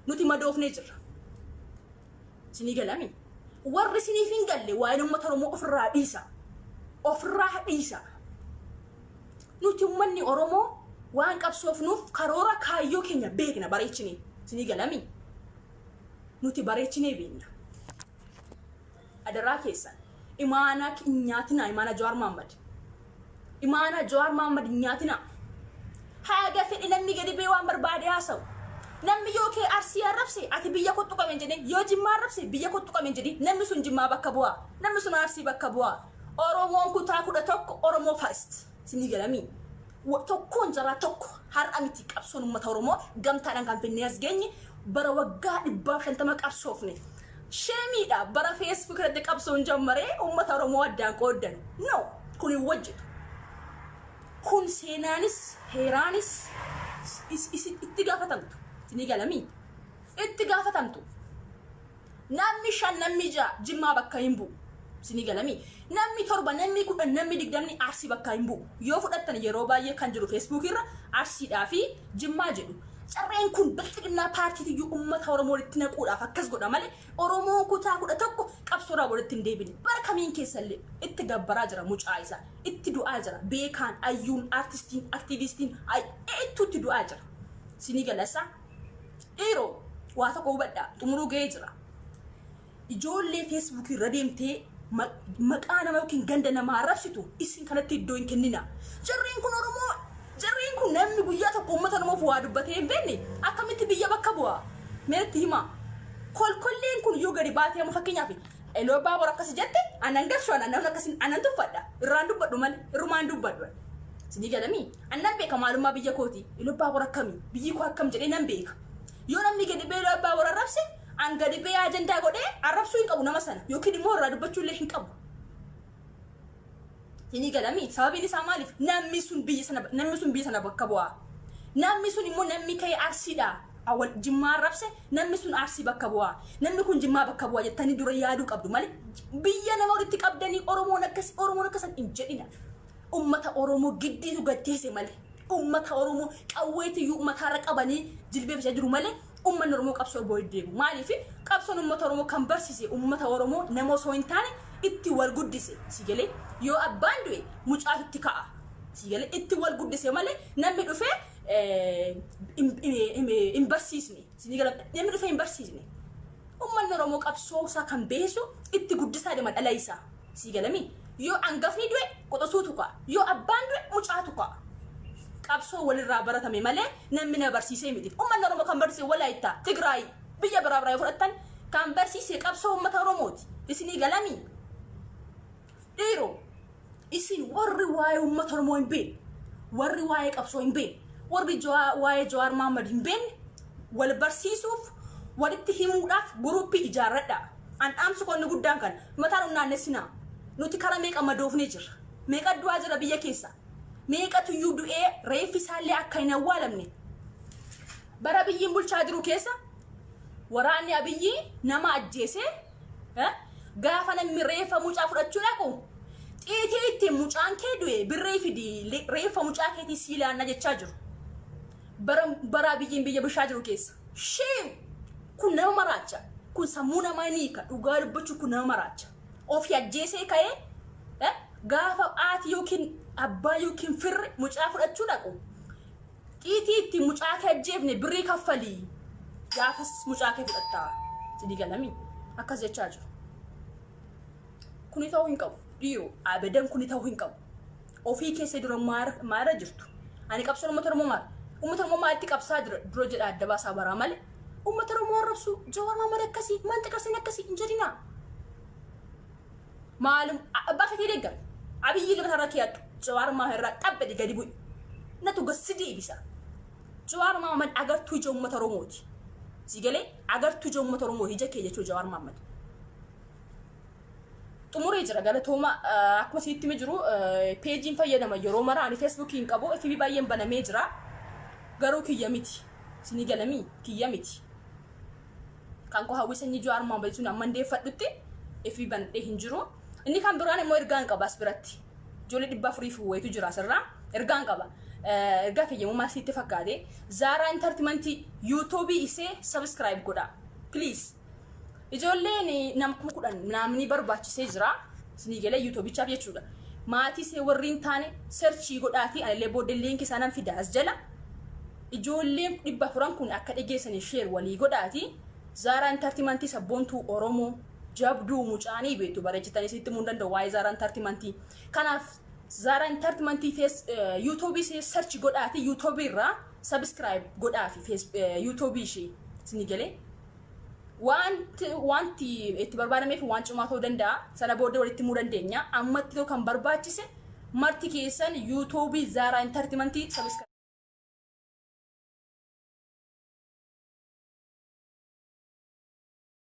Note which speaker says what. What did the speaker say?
Speaker 1: Nuti madoofnee jirra. Isinii galami. Warri isiniif hin galle waa'een uummata Oromoo ofirraa dhiisa. Ofirraa dhiisa. Nuti uummanni Oromoo waan qabsoofnuuf karoora kaayyoo keenya beekna bareechinee. Isinii galami. Nuti bareechinee beekna. Adaraa keessan. Imaanaa hin nyaatinaa, imaanaa Jawaar Mahaammad. Imaanaa Jawaar Mahaammad hin nyaatinaa. Haga fedhe namni gadi ba'ee waan barbaade haasa'u. Namni yoo kee Arsii arrabse ati biyya kottu qaben jedhee, yoo Jimmaa arrabse biyya kottu qaben jedhee, namni sun Jimmaa bakka bu'aa. Namni sun Arsii bakka bu'aa. Oromoon kutaa 11 Oromoo first. Isinii galamii. Tokkoon jaraa tokko har'a miti qabsoon uummata Oromoo gamtaadhaan kan finnee as geenye bara waggaa 150 qabsoofne. Sheemiidha bara Facebook irratti qabsoon jammaree uummata Oromoo addaan qooddan. No, kun hin hojjetu. Kun seenaanis heeraanis itti gaafatamtu. Isinii galamii? Itti gaafatamtu. Namni shan, namni ja'a Jimmaa bakka hin bu'u. Isinii galamii? Namni torba, namni 10, namni 20 Arsii bakka hin bu'u. Yoo fudhattan yeroo baay'ee kan jiru Facebook irra Arsiidhaa fi Jimmaa jedhu. Carreen kun bilxiginnaa paartiitiyyuu uummata Oromoo walitti naquudhaaf akkas godha malee Oromoon kutaa 11 qabsoorraa walitti hin deebine. Bara kamiin keessallee itti gabbaraa jira mucaa isaa. Itti du'aa jira. Beekaan, ayyuun, artistiin, aktiivistiin, ittuu itti du'aa jira. Isinii galasaa? Dhiiroo, waa tokko hubadhaa, xumuruu ga'ee jira. Ijoollee Feesbuukii irra deemtee maqaa nama yookiin ganda namaa arrabsitu isin kanatti iddoo hin kennina. Jarreen kun Oromoo, jarreen kun namni guyyaa tokko uummata Oromoof waa dubbatee hin beekne akkamitti biyya bakka bu'a? Meetti himaa. Kolkolleen kun yoo gadi baatee amma fakkeenyaaf Eloo Baabor akkasi jette anan galchu, anan namni akkasi anan tuffadha. Irraan dubbadhu malee irrumaan dubbadhu. Isinii galamii? An nan beeka maalummaa biyya kooti. Iluu Baabor akkami? Biyyi koo akkam jedhee nan beeka. Yoo namni gadi ba'ee Iluu Baabor arrabse, an gadi ba'ee ajandaa godhee arrabsuu hin qabu nama sana. Yookiin immoo irraa dubbachuu illee hin qabu. Isinii galamii? Sababiin isaa maaliif? Namni sun biyya sana, namni sun biyya sana bakka bu'a. Namni sun immoo namni ka'ee Arsiidha. Awwal Jimmaa arrabse, namni sun Arsii bakka bu'a. Namni kun Jimmaa bakka bu'a jettanii dura yaaduu qabdu malee biyya nama walitti qabdanii Oromoon akkasi, Oromoon akkasan hin jedhina. Ummata Oromoo giddiitu gad teese malee, ummata Oromoo qawweetiyyuu mataarra qabanii jilbeeffachaa jiru malee ummanni Oromoo qabsoo booda deemu. Maaliif qabsoon ummata Oromoo kan barsiise ummata Oromoo nama osoo hin taane itti wal guddise. Si galee, yoo abbaan du'e mucaatu itti ka'a. Si galee, itti wal guddise malee namni dhufee hin barsiisne. Si galee, namni dhufee hin barsiisne. Ummanni Oromoo qabsoo isaa kan beesu itti guddisaa deema dhala isaa. Sii galamii? Yoo angafni du'e quxusuutu ka'a. Yoo abbaan du'e mucaatu ka'a. Qabsoo walirraa baratame malee namni na barsiisee miti. Ummanni Oromoo kan barsiise Walaayittaa, Tigraay, biyya biraa biraa yoo fudhattan kan barsiise qabsoo uummata Oromooti. Isinii galamii? Dhiiroo, isin warri waa'ee uummata Oromoo hin beekne, warri waa'ee qabsoo hin beekne, warri waa'ee Jawaar Mahaammad hin beekne wal barsiisuuf, walitti himuudhaaf guruppii ijaarradhaa. An dhaamsi koo inni guddaan kana. Mataa nun naannessinaa. Nuti kara meeqa madoofnee jirra. Meeqa du'aa jira biyya keessa. Meeqatu iyyuu du'ee reeffi isaallee akka hin awwaalamne. Bara biyyiin bulchaa jiru keessa waraanni Abiyyii nama ajjeesee gaafa namni reeffa mucaa fudhachuu dhaqu xiitii ittiin mucaan kee du'e birrii fidi, reeffa mucaa keetii sii laanna jechaa jiru. Bara Abiyyiin biyya bulchaa jiru keessa. Shame! Kun nama maraacha. Kun sammuu namaa ni hiika. Dhugaa dubbachuu kun nama maraacha. Ofii ajjeesee ka'ee gaafa haati yookiin abbaa yookiin firri mucaa fudhachuu dhaqu xiitii ittiin mucaa kee ajjeefne birrii kaffalii gaafas mucaa kee fudhattaa. Sidii galamii akkas jechaa jiru. Kuni ta'uu hin qabu. Dhiiroo, abadan kuni ta'uu hin qabu. Ofii keessa dura maara jirtu. Ani qabsoon uummata Oromoo maal? Uummata Oromoo maalitti qabsaa jira dura jedha adda baasaa baraa malee. Uummata Oromoo arrabsu, Jawaar Mahaammad akkasii, maal xiqarsiin akkasii hin jedhinaa. Maalum abbaa feetee deeggar. Abiyyi lafa irra keeyadhu. Jawaar Mahaammad irraa xabbadi gadi bu'i. Natu gassi deebisa. Jawaar Mahaammad agartuu ija uummata Oromooti. Si galee, agartuu ija uummata Oromoo ija kee jechuu Jawaar Mahaammad. Xumuree jira, galatooma. Akkuma isinitti hime jiru peejiin fayyadama yeroo mara ani Feesbuukii hin qabu. FB baay'een banamee jira, garuu kiyya miti. Isinii galamii? Kiyya miti. Kan koo Hawwii Sanyii Jawaar Mahaammad sun amma deeffadhutti FB banadhee hin jiru. Inni kan biraan immoo ergaan qaba. As biratti ijoollee 400 fi wayitu jira asirraa. Ergaan qaba. Ergaa kiyya maal sitti fakkaate? Zaaraa Entertainment YouTube isee subscribe godha. Please. Ijoolleen nama 10,000 namni barbaachisee jira. Isinii galee YouTubechaaf jechuudha. Maatii isee warri hin taane search godhaatii, anillee booddee link isaa nan fida as jala. Ijoolleen 400 kun akka dhageessanii share walii godhaati. Zaaraa Entertainment, sabboontuu Oromoo jabduu mucaanii beektu, bareechitanii sitti himuu hin danda'u waa'ee Zaaraa Entertainment. Kanaaf Zaaraa Entertainment fees YouTube ishee search godhaati, YouTube irraa subscribe godhaafi fees YouTube ishee, isinii galee. Wanti itti barbaadameef waan cimaa ta'uu danda'a. Sana booddee walitti himuu dandeenya. Ammatti kan barbaachise marti keessan YouTube Zaaraa Entertainment subscribe.